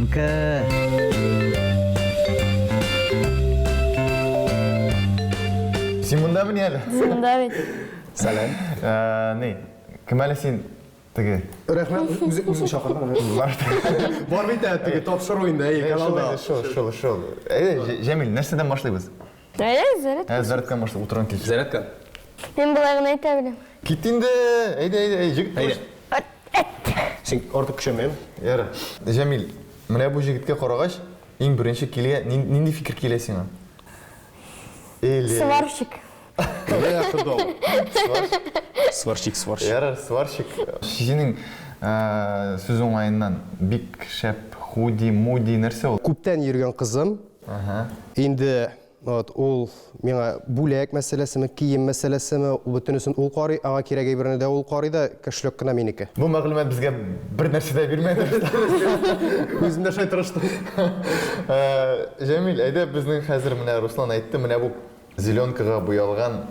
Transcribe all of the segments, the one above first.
Банка. Син мондамыни әле? Монда бит. Сәлам. Ни, кем әле син? Теге. Рәхмәт, үзе үзең чакырдың. Бар. Бар бит ә, теге тапшыру инде, әй, каналда. Шул, шул, шул. Әйдә, Җәмил, нәрсәдән башлыйбыз? Әйдә, зарядка. Ә, зарядкадан башлыйк, утырган килеш. Зарядка. Мин болай гына әйтә беләм. Кит инде. Әйдә, әйдә, әй, җегет. Әйдә. Син артык көчәнмәме? Ярар. Җәмил, менә бу җегеткә карагач, иң беренче килгән нинди фикер килә сиңа? Или Сварщик. Сварщик, сварщик. Ярар, сварщик. Синең сүз уңаеннан бик шәп худи, муди нәрсә ул? Күптән йөргән кызым. Инде вот ул миңа бүләк мәсьәләсеме, кием мәсьәләсеме, бөтенесен ул карый, аңа кирәк әйберне дә ул карый да, кошелек кына минеке. Бу мәгълүмат безгә бер нәрсә дә бирмәде. Үзем дә шулай тырыштым. Җәмил, әйдә безнең хәзер менә Руслан әйтте, менә бу зеленкага буялган.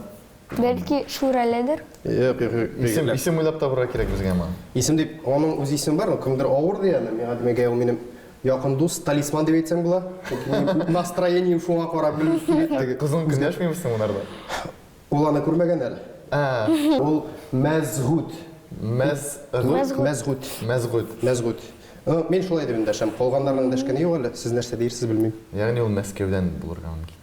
Бәлки Шүрәледер? Юк, юк, юк. Исем, исем уйлап табырга кирәк безгә моңа. Исем дип, аның үз исеме бар, кемдер авыр ди әле. Миңа димәк, ул минем якын дус, талисман дип әйтсәң була. Настроением шуңа карап белеп килә. Кызың көнләшмиме соң монарда? Ул аны күрмәгән әле. Ә. Ул Мәзгут. Мәзгут. Мәзгут. Мәзгут. Мәзгут. Мин шулай дип эндәшәм. Калганнарның эндәшкәне юк әле. Сез нәрсә диерсез, белмим. Ягъни ул Мәскәүдән булырга мөмкин.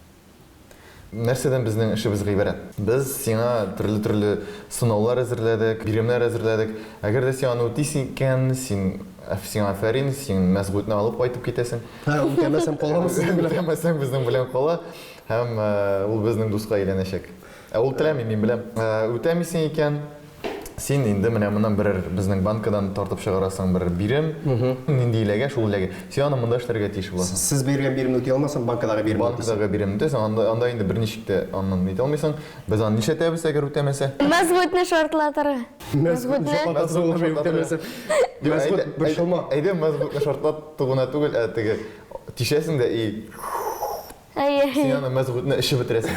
Нәрсәдән безнең эшебез гыйбарәт? Без сиңа төрле-төрле сынаулар әзерләдек, биремнәр әзерләдек. Әгәр дә син аны үтисең икән, син, сиңа афәрин, син Мәсгутьне алып кайтып китәсең. Һә, үтәмәсәм каламы сезнең белән? Үтәмәсәң безнең белән кала һәм ул безнең дуска әйләнәчәк. Ә ул теләми, мин беләм. Үтәмисең икән, син инде менә моннан берәр безнең банкадан тартып чыгарасың бер бирем. Нинди эләгә, шул эләгә. Син аны монда эшләргә тиеш буласың. Сез биргән биремне үти алмасаң, банкадагы биремне үтисең. Банкадагы биремне үтәсең, анда, анда инде берничек тә аннан нитә алмыйсың. Без аны нишләтәбез, әгәр үтәмәсә? Мәсгутьне шартлатырга. Мәсгутьне шартлатырга. Мәсгуть, борчылма. Әйдә, Мәсгутьне шартлату гына түгел, ә теге тишәсең дә и Әйе. Син аны Мәсгутьне эчеп бетерәсең.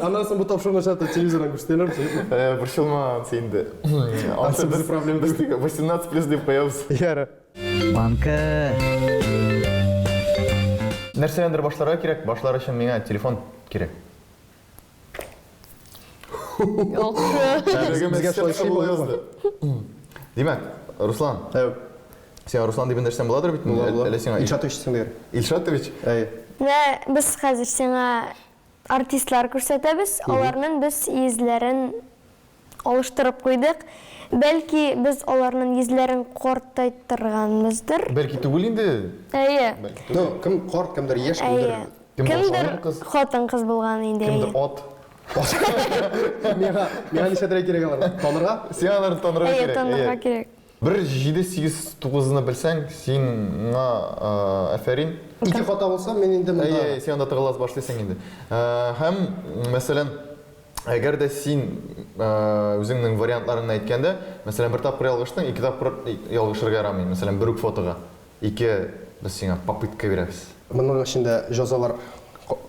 Аннан соң бу тапшыруны чатта телевизордан күрсәтәләрме, юкмы? Э, борчылма, анысы инде. Анысы безнең проблема Без теге 18 плюс дип куябыз. Ярар. Банка. Нәрсәдәндер башларга кирәк. Башлар өчен миңа телефон кирәк. Яхшы. Безгә шулай эшли була. Димәк, Руслан. Сиңа Руслан дип эндәшсәм буладыр бит? Була, була. Әллә сиңа Илшатович дисәң дә ярый. Илшатович? Әйе. Менә без хәзер сиңа артистлар күрсәтәбез. Аларның без йөзләрен алыштырып куйдык. Бәлки без аларның йөзләрен картайттырганбыздыр. Бәлки түгел инде. Әйе. Ну, кем карт, кемдер яшь, кемдер Әйе. Кемдер Кемдер хатын-кыз булган инде. Кемдер ат. Миңа, миңа нишләтергә кирәк аларны? Танырга? Сиңа аларны танырга Әйе, кирәк. танырга кирәк. Бер җиде, сигез, тугызны белсәң, сиңа афәрин. Ике хата булса, мин инде монда. Әйе, син анда тыгыла башлыйсың инде. Һәм, мәсәлән, әгәр дә син үзеңнең вариантларыңны әйткәндә, мәсәлән, бер тапкыр ялгыштың, ике тапкыр ялгышырга ярамый. Мәсәлән, бер үк фотога. Ике без сиңа попытка бирәбез. Моның эчендә җазалар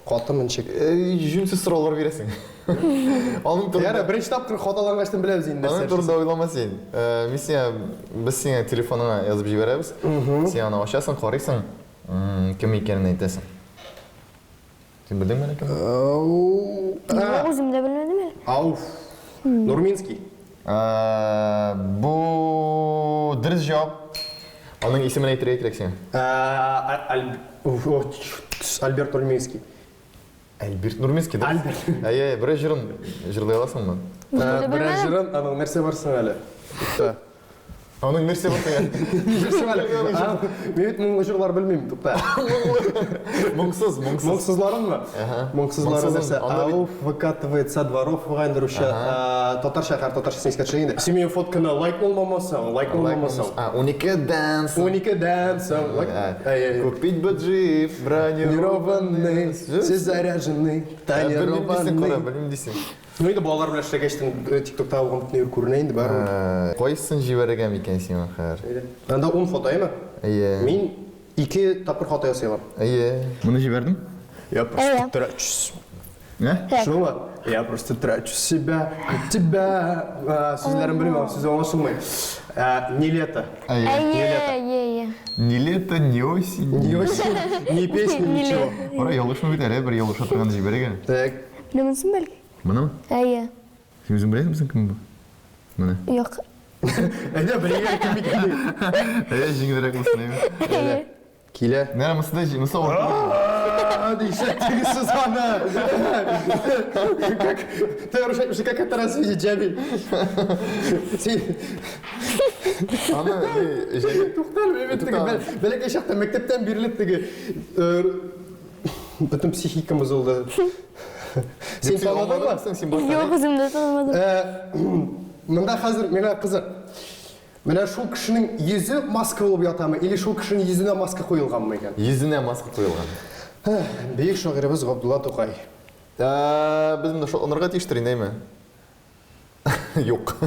катымы ничек? Җүнсез сораулар бирәсең. Аның турында. Ярар, беренче тапкыр хаталангачтын беләбез инде нәрсә. Аның турында уйлама син. Мин сиңа, без сиңа телефоныңа язып җибәрәбез. Син аны ачасың, карыйсың, кем икәнен әйтәсең. Син белдеңме әле кем? Юк, үзем дә белмәдем әле. Ауф. Нурминский. Бу дөрес җавап. Аның исемен әйтергә кирәк сиңа. Альберт Нурминский. Альберт Нурминский, да? Альберт. Әйе, берәр җырын җырлый аласыңмы? Берәр җырын, аның нәрсә бар соң әле? Тукта. Аның нәрсә бар соң әле? Нәрсә бар әле? Мин бит моңлы җырлар белмим, тукта. Моңсыз, моңсыз. Моңсызларынмы? Моңсызлары нәрсә? Ауф выкатывает со дворов бугайндыр русча. Татарча хәр, татарчасын искә төшерә инде. Син минем фотканы лайк алмамасаң, лайк алмамасаң. А, 12-дән соң. 12-дән соң. Лайк. Купить бы джип бронированный. Все заряженный, тонированный. Белмим дисең. Ну инде балалар белән эшләгәч, ТикТокта алган бөтен әйбер күренә инде барыбер. Кайсын җибәрергә микән сиңа хәзер? Анда ун фото, әйеме? Әйе. Мин ике тапкыр хата ясый алам. Әйе. Моны җибәрдем. Я просто трачусь. Ә? Шуңа? Я просто трачу себя, тебя. Сүзләрен белмим, сүзе аңлашылмый. Не лето. Әйе. Әйе, әйе, әйе. Не лето, не осень. Не осень, не песня, Не ничего. лето. Ора, ялгышмый бит әле, бер ялгыша торган җибәрик әле. Так. Менә монысын бәлки? Моны? Әйе. Син үзең беләсеңме кем бу? Моны. Юк. Әйдә, белергә кем икәнен. Әйе, җиңелрәк булсын, әйе. Әйе. Килә. Менә монысы да монысы авыр. Нишләттегез сез аны? Как, ты рушать, как это развидеть, Джамиль? Син Аны, Җәмил. туктар, мин теге бәләкәй чакта мәктәптән бирле теге бөтен психикам бозылды. Син таныдыңмы? Син башта. Юк, үзем дә танымадым. Монда хәзер миңа кызык. Менә шул кешенең йөзе маска булып ятамы, или шул кешенең йөзенә маска куелганмы икән? Йөзенә маска куелган. Бөек шагыйребез Габдулла Тукай. Без монда шатланырга тиештер инде, әйме? Юк.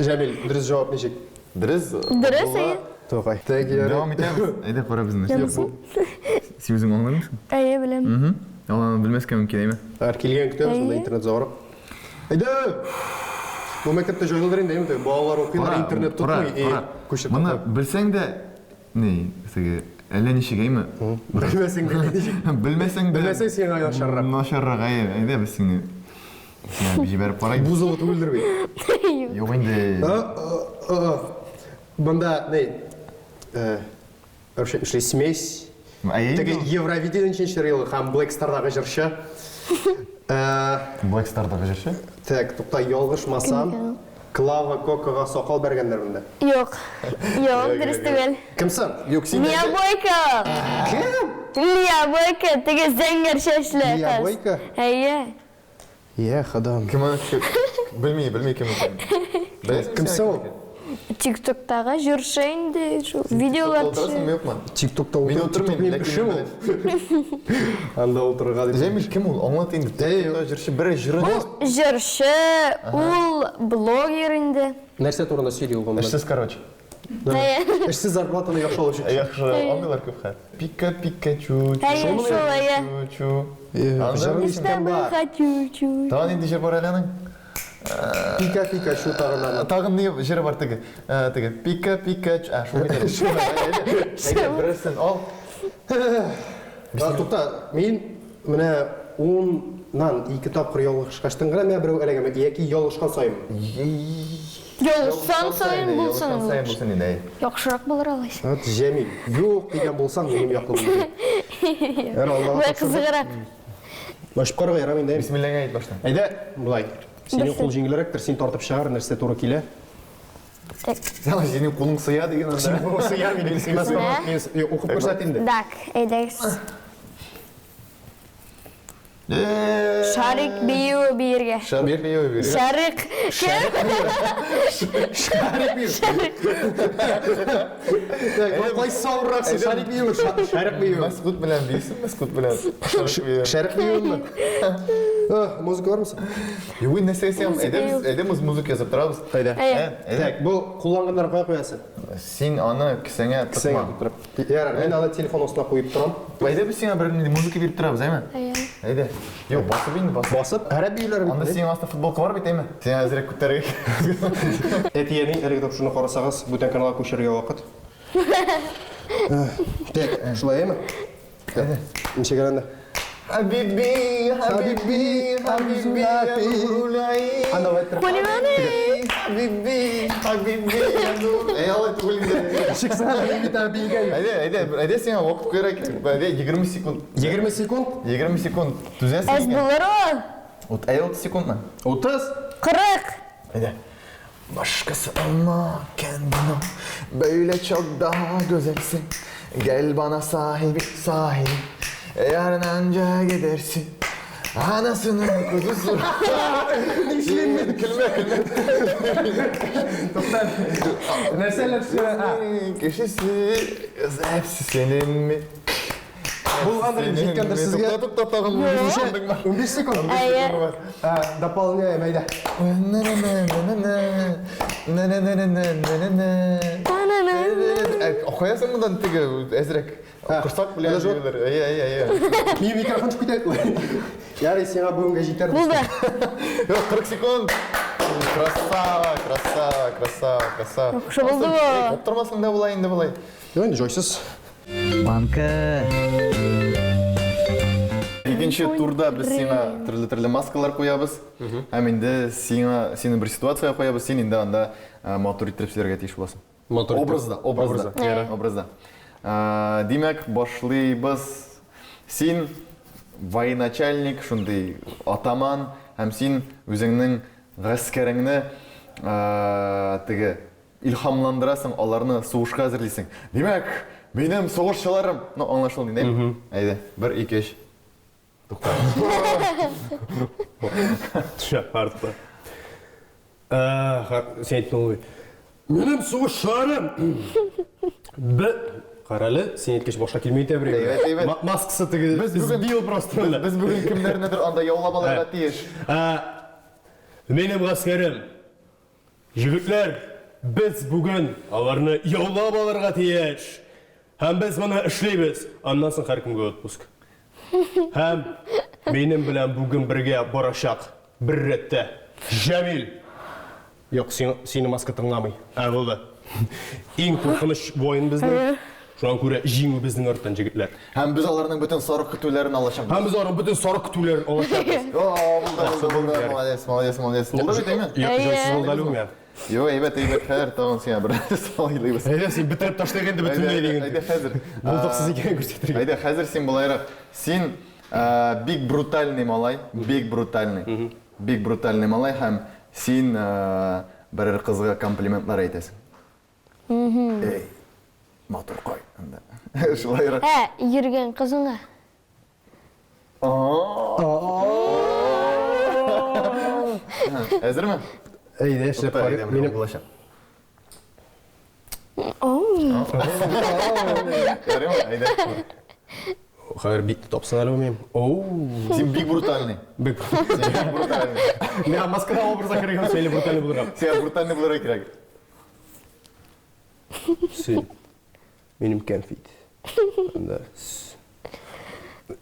Җәмил, дөрес җавап ничек? Дөрес. Дөрес, әйе. Тукай. Так, ярый. Дәвам итәбез. Әйдә, кара безне. Юк, бу. Син үзең аңламыйсың? Әйе, беләм. Аланы белмәскә мөмкин, әйме? Әр килгән көтәбез, монда интернет заграп. Әйдә! Бу мәктәптә җайлыдыр инде, әйме? Балалар укыйлар, интернет тотмый, и күчеп Моны белсәң дә, ни, теге, әллә ничек, әйме? Белмәсәң дә ничек. Белмәсәң дә. Белмәсәң сиңа начаррак. Начаррак, әйе. Әйдә, без сине сиңа җибәреп карыйбыз. Бу завод түгелдер бит. Юк инде. Монда ни? Вообще, эшли смесь. Теге Евровидение ничәнче елгы һәм Black Star'дагы җырчы. Black Star'дагы җырчы? Так, тукта, ялгышмасам, Клава Кокага сакал бәргәннәр монда. Юк. Юк, дөрес түгел. Кем соң? Юк, син Лия Бойко. Кем? Лия Бойко, теге зәңгәр чәчле Лия кыз. Бойко? Әйе. Я, ходам. Кем аны? Белми, белми кем икәнен. Беләсеңме Кем син соң ул? икәнен? ТикТоктагы җырчы инде, шул видеолар Утырасыңмы, төшерә. юкмы? ТикТокта Мин утырып, утырмыйм, ТикТок минем ләкин эшем ул. Анда утырырга дип. Җәмил кем ул? Аңлат инде. TikTokта җырчы бер җыры. Ул җырчы, ул блогер инде. Нәрсә турында сөйли ул гомумән? Эшсез, короче. Әйе. Эшсез зарплатаны яхшы алучы кеше. Яхшы, аңлыйлар күп хәл. Пика Пикачу, чу, Әйе, шул, әйе. чу, чу. Җырын Анда ишеткән бар. Хочу, чу. Тагын нинди җыр бар әле аның? Пика Пикачу тагын аны. Тагын ни җыры бар теге? Теге Пика Пикачу. А, шул бит әле. Әйдә, берәрсен ал. Тукта, мин менә уннан ике тапкыр ялгышкачтан гына миңа берәү эләгәме яки ялгышкан саен. Ялгышкан саен булсын. Ялгышкан саен булсын инде, әй. Яхшырак булыр алайса. Вот Җәмил, юк дигән булсаң, минем яклы булыр. Әр Аллага Болай тапшырдык. кызыграк. Ачып карарга ярамый инде. Бисмилләңә әйт баштан. Әйдә, болай. Синең кул җиңелрәктер, син тартып чыгар, нәрсә туры килә. Так. Синең кулың сыя диген анда. Синең кулың сыя минем, сыймас. Укып күрсәт инде. Так, әйдәгез. Шарик биюе биергә. Шарик биюе биергә. Шарик. Кем? Шарик бию. Так, кайсы авыррак соң, шарик биюе, шарик биюе. Мәскут белән бийсен, мәскут белән. Шарик биюе. Шарик биюеме? Музыка бармы соң? Юк, нәрсә әйтсәм, әйдә без музыка язып торабыз. Әйдә. Әйдә. Так, бу кулланганнарын кая куясың? Син аны кесәңә тыкма. Кесәңә тутырып. Ярар, мин аны телефон астына куеп торам. Әйдә без сиңа бер нинди музыка биреп торабыз, әйме? Әйе. Әйдә. Юк, басып инде, басып. Басып, гарәп биюләре бит. Анда синең аста футболка бар бит, әйме? Сиңа әзрәк күтәрергә кирәк. Әти-әни, әлеге тапшыруны карасагыз, бүтән каналга күчәргә вакыт. Так, шулай әйме? Әйдә. Ничек әле анда? Хабиби, хабиби, хабиби, Анда алай иттереп. Хабиби, хабиби, Әй, алай түгел инде. Чыкса, мин бит әле биегән. Әйдә, әйдә, әйдә сиңа вакыт кирәк. Әйдә 20 секунд. 20 секунд? 20 секунд түзәсең Әз икән. булыр ул. Ут, әй, 30 секундмы? 30? 40. Әйдә. Başkası olma kendin ol. Böyle çok daha güzelsin. Gel bana sahibi sahibi. Yarın anca gidersin. Anasının kuzusu. Нишлим Көлмә, көлмә. Нәрсәләр Kişisi, hepsi senin mi? Булгандыр инде, җиткәндер сезгә. Тукта, тукта, тагын 15 секунд. Әйе. Дополняем, әйдә. Каясың мондан теге әзрәк корсак белән йөриләр. Әйе, әйе, әйе. Минем микрофон төшеп китә. Ярый, сиңа бүгенгә җитәр. Булды. Юк, 40 секунд. Красава, красава, красава, красава. Яхшы булды бу. Каптырмасаң да була инде болай. Юк инде җайсыз. Банка. Икенче турда без сиңа төрле-төрле маскалар куябыз. Һәм инде сиңа сине бер ситуациягә куябыз, син инде анда матур иттереп сөйләргә тиеш буласың. Матур итеп. Образда, образда. Образда. Образда. Димәк, башлыйбыз. Син военачальник, шундый атаман, һәм син үзеңнең гаскәреңне теге илһамландырасың, аларны сугышка әзерлисең. Димәк, минем сугышчыларым. Ну, аңлашылды инде. Әйдә, 1 2 3. Тукта. Төшә артта. Син әйттең ул. Минем сугышчыларым. Бе Карале, син әйткәч башка килми итә бер. Әйбәт, әйбәт. Маскасы теге. Без бүген сбил просто. Без бүген кемнәрнедер анда яулап алырга тиеш. Минем гаскәрем. Егетләр, без бүген аларны яулап алырга тиеш. Һәм без моны эшлибез. Аннан соң һәркемгә отпуск. Һәм минем белән бүген бергә барачак бер рәттә Җәмил. Юк, син, сине маска тыңламый. Ә, булды. Иң куркыныч воин безнең. Шуңа күрә җиңү безнең арттан, җегетләр. Һәм без аларның бөтен сарык көтүләрен алачакбыз. Һәм без аларның бөтен сарык көтүләрен алачакбыз. О, булды, булды, булды. Молодец, молодец, молодец. Булды бит, әйме? Юк, җайсыз булды әле ул миңа. Юк, әйбәт, әйбәт, хәзер тагын сиңа бер салыйлыйбыз. Әйдә, син бетереп ташлыйк инде бөтенләй Әйдә, диген. әйдә хәзер. Булдыксыз икәнен күрсәтергә. Әйдә, хәзер син болайрак. Син бик брутальный малай, бик брутальный. Бик брутальный малай һәм син берәр кызга комплиментлар әйтәсең. Эй, матуркай. Анда. Шулайрак. Ә, йөргән кызыңа. Әзерме? Әйдә, эшләп Тукта, карыйк. әйдә, менә Минем булачак. Ярыймы? Әйдә. Хәер битне тапсын әле минем. Оу. Син бик брутальный. Бик. Син бик брутальный. Миңа маскада образга кергән сөйле брутальный булырга. Сиңа брутальный булырга кирәк. Син минем кәнфит. Анда.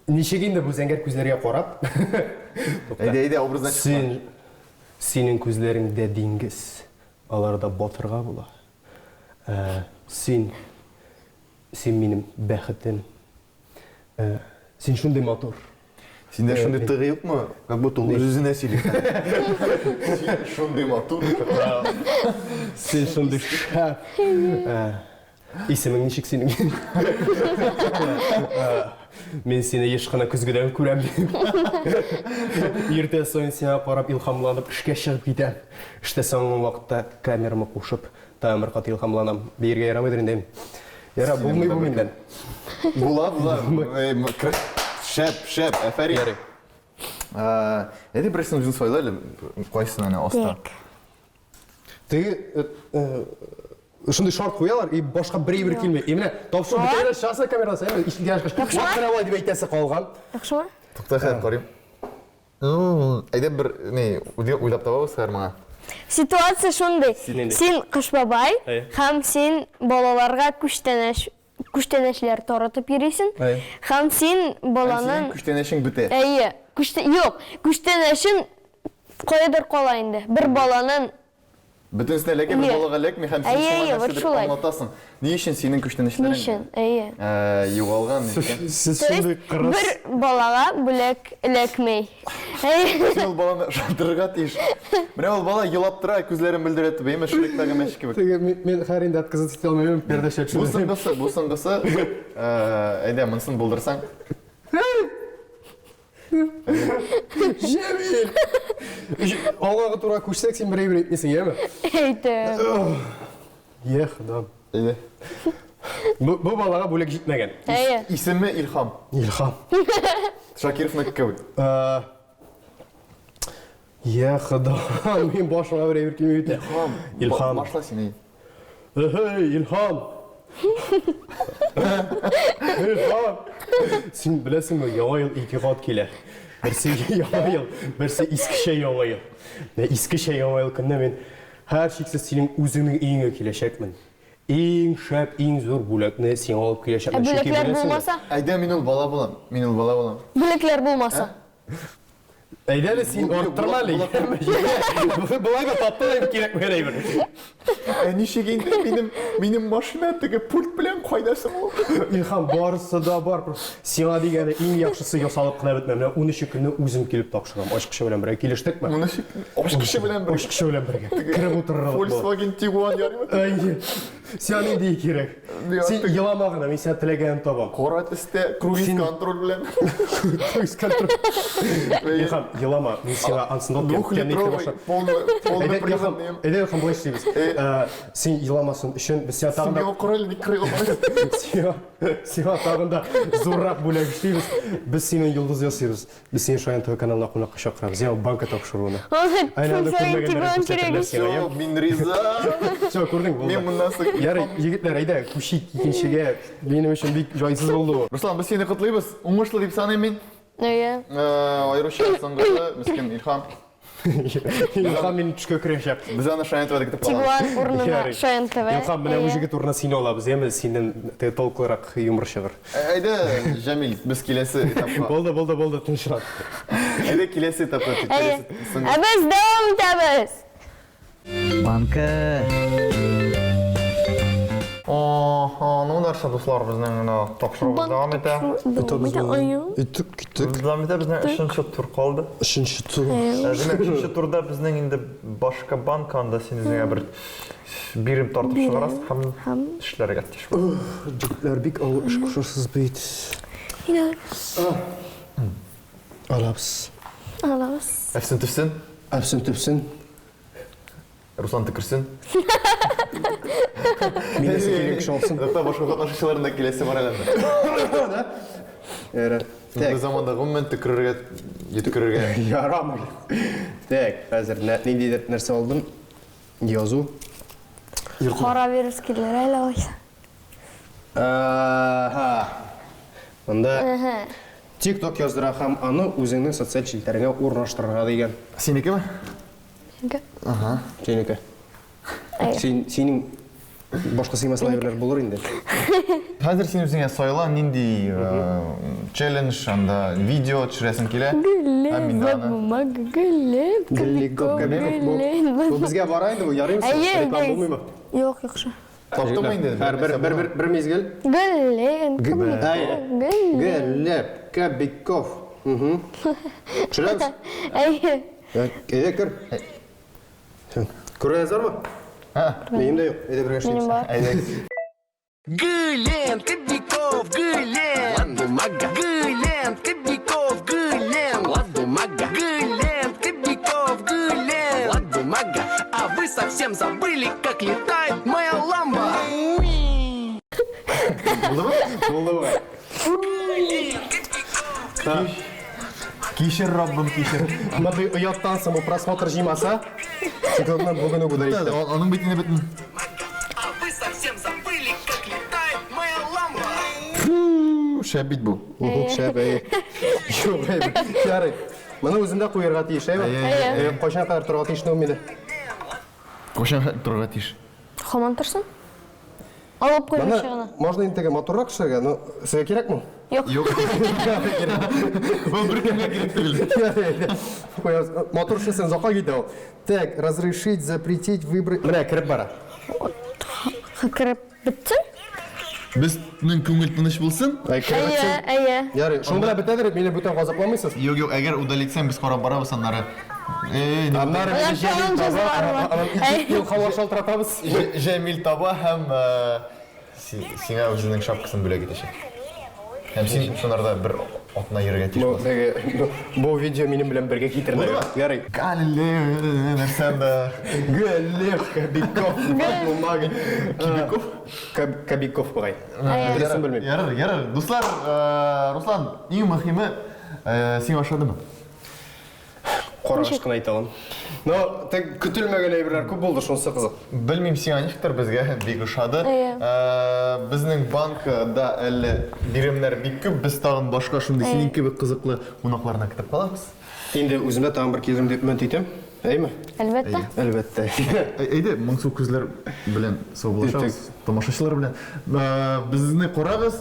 Ничек инде бу зәңгәр күзләргә карап? Әйдә, әйдә, образдан чыкма. Син синең күзләреңдә диңгез. Аларда батырга була. Ә, син син минем бәхетем. Ә, син шундый матур. Синдә шундый тыгы юкмы? Как будто ул үз-үзенә сөйли. Син шундый матур. Син шундый шәп. Ә, Исемең ничек синең? Ә, Мин сине еш кына көзгедән күрәм. Иртә саен сиңа карап илһамланып эшкә чыгып китәм. Эштә соңгы вакытта камерама кушып, тагын бер кат илһамланам. Биергә ярамыйдыр инде. Яра, булмый бу миннән. Була, була. Шәп, шәп, афәрин. Ярый. Әйдә берсен үзең сайла әле, кайсын әнә аста. Так. Теге э, э, шундый шарт куялар, и башка бер әйбер килми. И менә тапшыру бетә дә чыгасың камерадан, сәйме, ишектән чыккач, Яхшымы? вак менә болай дип әйтәсе калган. Яхшымы? Тукта, хәзер карыйм. Әйдә бер ни уйлап табабыз хәзер моңа. Ситуация шундый. Нинди? Син Кыш бабай Әйе. һәм син балаларга күчтәнәч күчтәнәчләр таратып йөрисең. Әйе. Һәм син Һәм баланың синең күчтәнәчең бетә. Әйе, күчтә юк, күчтәнәчең каядыр кала инде. Бер баланың Бөтенесенә эләгә, бер Әйе. балага эләкми һәм син Әйе, шуңа әйе, вот нәрсәдер шулай. аңлатасың. Ни өчен синең ни күчтәнәчләрең өчен? Әйе. э, югалган икән? Сез То есть шундый кырыс. бер балага бүләк эләкми. Әйе. Син ул баланы ышандырырга тиеш. Менә ул бала елап тора, күзләрен мөлдерәтеп, әйме, Шректагы мәче кебек. Теге мин мин хәер инде отказаться итә алмыйм, пәрдә Бу төшерде. соңгысы, бу соңгысы. Э, Әйдә, монысын булдырсаң. Җәмил! Алгага тура күчсәк, син бер әйбер әйтмисең, яме? Әйтәм. Е, Ходам. Әйдә. Бу, бу балага бүләк җитмәгән. Әйе. Исеме Илһам. Илһам. Шакировныкы кебек. Э, Е, Ходам, мин башыма бер әйбер килми бит. Илһам. Илһам. Башла син, әй. Эһей, Илһам! Илһам! Син беләсеңме, яңа ел ике кат килә. Берсе яңа ел, берсе искечә яңа ел. Менә искечә яңа ел көнне мин һәршиксез синең үзеңнең өеңә киләчәкмен. Иң шәп, иң зур бүләкне сиңа алып Ә киләчәкмен. Чөнки бүләкләр беләсеңме, булмаса? Әйдә, мин ул бала булам. Мин ул бала булам. Бүләкләр булмаса? Әйдә әле син арттырма әле. Болай да таптың инде кирәкмәгән әйбер. Ә ничек инде минем минем машина теге пульт белән кайда соң ул? Илһам, барысы да бар. Сиңа дигәне иң яхшысы ясалып кына бетмә. Менә 13 көнне үзем килеп тапшырам. Ачкычы белән бергә килештекме? 13 ачкычы белән бергә. Ачкычы белән бергә. Кереп утырырга. Volkswagen Tiguan ярыймы? Әйе. Сиңа нинди кирәк? Син елама гына, мин сиңа теләгәнен табам. Кара төстә круиз контроль белән. Круиз контроль. Илһам, елама, мин сиңа ансын алып Двухлитровый, полный, полный приводный. Әйдә, Илһам, болай эшлибез. Э, син еламасын өчен без сиңа тагын да... Син кораль ник Сиңа, сиңа тагын да зуррак бүләк эшлибез. Без синең йолдыз ясыйбыз. Без сине Шаян ТВ каналына кунакка чакырабыз. Яңа банка тапшыруына. Әнә анда күрмәгәннәрен күрсәтерләр сиңа, я? Мин риза. Всё, күрдең, булды. Мин моннан соң Ярый, егетләр, әйдә, күчик икенчегә. Минем өчен бик җайсыз булды бу. Руслан, без сине котлыйбыз. Уңышлы дип саныйм мин. Әйе. Аеруча соңгысы, мескен Илһам. Илһам минем төшкә керәчәк. Без аны Шаян ТВда көтеп калабыз. Тигуан урынына Шаян ТВ. Илһам, менә бу җегет урынына сине алабыз, яме, синнән теге толклырак юмор чыгыр. Әйдә, Җәмил, без киләсе этапка. Булды, булды, булды, тынычлан. Әйдә, киләсе этапка. Әйе. Ә без дәвам итәбез. Банка. Ага, ну нәрсә, дуслар, безнең менә тапшыруыбыз дәвам итә. Итек киттек. Дәвам итә, безнең өченче тур калды. Өченче тур. Димәк, өченче турда безнең инде башка банка, анда син үзеңә бер бирем тартып чыгарасың һәм эшләргә тиеш буласың. Җегетләр, бик авыр эш кушасыз бит. Алабыз. Алабыз. Әфсен төпсен. Әфсен төпсен. Руслан төкерсен. Минесе килгән кеше алсын. Хәтта башка катнашучыларның да киләсе бар әле. Да? Ярар. Бу заманда гомумән төкерергә, йөткерергә. Ярамый. Так, хәзер ниндидер нәрсә алдым. Язу. Кара вирус килер әле алайса. Ага. Монда TikTok яздыра һәм аны үзеңнең социаль челтәреңә урнаштырырга дигән. Синекеме? Синеке. Ага. Синеке. Син синең башка сыймаслык әйберләр булыр инде. Хәзер син үзеңә сайла нинди челлендж, анда видео төшерәсең килә. Гөлле, бумага, гөлле, гөлле. Бу безгә бара инде бу, ярыймы? Реклама булмыймы? Юк, яхшы. Таптыңмы инде? Бер, бер, бер, бер, бер мизгел. Гөлле, Гөлле, Кабиков. Угу. Төшерәбез? Әйе. Әйдә, кер. Күрә язармы? Минем дә юк. Әйдә бергә эшлибез. Минем бар. Әйдә. Гөлен Кабиков, Гөлен. Лад бумага. Гөлен Кабиков, Гөлен. Лад бумага. Гөлен Кабиков, Гөлен. Лад бумага. А вы совсем забыли, как летает моя ламба. Булдымы? Булды бугай. Кичер, Раббым, кичер. Мондый ояттан соң бу просмотр җыймаса, циклоннан бүген үк ударить. Аның бит инде бөтен. А вы совсем забыли, как летает моя ламба. Шәп бит бу. Шәп, әйе. Юк, әйе. Ярый. Моны үзендә куерга тиеш, әйе? Әйе. Кайчан кадәр торырга тиеш ул мине? Кайчан торырга тиеш? Хаман торсын. Алып куймыйча гына. Можно инде теге матуррак эшләргә, но сезгә кирәкме? Юк. Юк. Бу беркемгә кирәк түгел. Куябыз. Матур эшләсәң озакка китә ул. Так, разрешить, запретить, выбрать. Менә кереп бара. Кереп бетсен. Безнең күңел тыныч булсын. Әй, кереп Әйе, бетсен. әйе. Ярый, шуның белән бетәдер, мине бүтән газапламыйсыз. Юк, юк, әгәр удалитсәң, без карап барабыз аннары. Эй, ни Аннары Алар мине Җәмил тагын таба, җәзалар бар. аннан ике ел һава шалтыратабыз. Җәмил таба һәм сиңа үзенең шапкасын бүләк итәчәк. Һәм син шунарда бер атна йөрергә тиеш Бу, буласың. теге, бу видео минем белән бергә китерелә. Булдымы? Ярый. Галилео, нәрсә анда? Глеб Кабиков, бумага. Кибиков? Кабиков бугай. Дөресен белмим. Ярар, ярар. Дуслар, Руслан, иң мөһиме, сиңа ошадымы? Карагыч кына әйтә алам. Но тек көтелмәгән әйберләр күп булды, шунысы кызык. Белмим, сиңа ничектер, безгә бик ошады. Безнең банкда әле биремнәр бик күп. Без тагын башка шундый синең кебек кызыклы кунакларны көтеп калабыз. Инде үзем дә тагын бер килерем дип өмет итәм. Әйме? Әлбәттә. Әлбәттә. Әйдә, моңсу күзләр белән саубуллашабыз. Тамашачылар белән. Безне карагыз.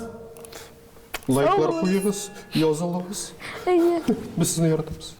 Лайклар куегыз, язылыгыз. Әйе. Без сезне яратабыз.